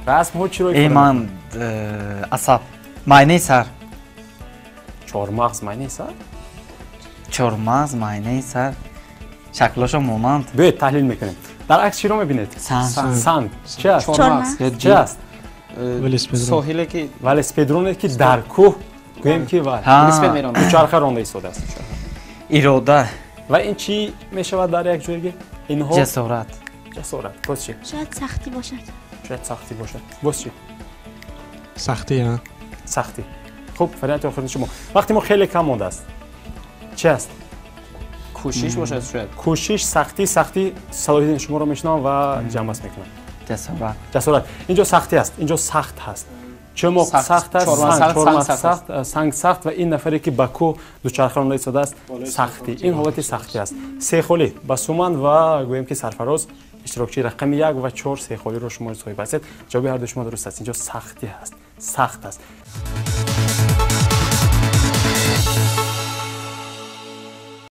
Расмҳо чиро ифода ман асаб, майнаи сар. Чормағз, майнаи сар? Чормағз, майнаи сар, шаклошо монанд. Биёед, таҳлил мекунем. Дар акс чиро мебинед? Санг. Санг чи аст? Чи аст? Соҳиле ки велосипедроне ки дар кӯҳ, гӯем ки, дучарха ронда истодааст. Ирода. Ва ин чӣ мешавад дар як ҷойги инҳо? Ҷасорат. Ҷасорат. Боз чӣ? Шояд сахтӣ бошад. Шояд сахтӣ бошад. Боз чӣ? Сахтӣ. Сахтӣ. Хуб, варианти охирини шумо, вақти мо хеле кам мондааст, чи аст? Кӯшиш бошад шояд. Кӯшиш, сахтӣ, сахтӣ. Салоҳиддин, шуморо мешунавам ва ҷамъбаст мекунам. Ҷасорат. Ҷасорат. Инҷо сахтӣ аст, инҷо сахт ҳаст, чумоқ сахт аст, чормағз сахт, санг сахт ва ин нафаре ки ба кӯҳ дучарха ронда истодааст, сахтӣ. Ин ҳолати сахтӣ аст. Се холӣ ба Суман ва гӯем ки Сарфароз, иштирокчии рақами 1 ва 4, се холиро шумо соҳиб ҳастед. Ҷавоби ҳарду шумо дуруст аст. Инҷо сахтӣ ҳаст, сахт аст.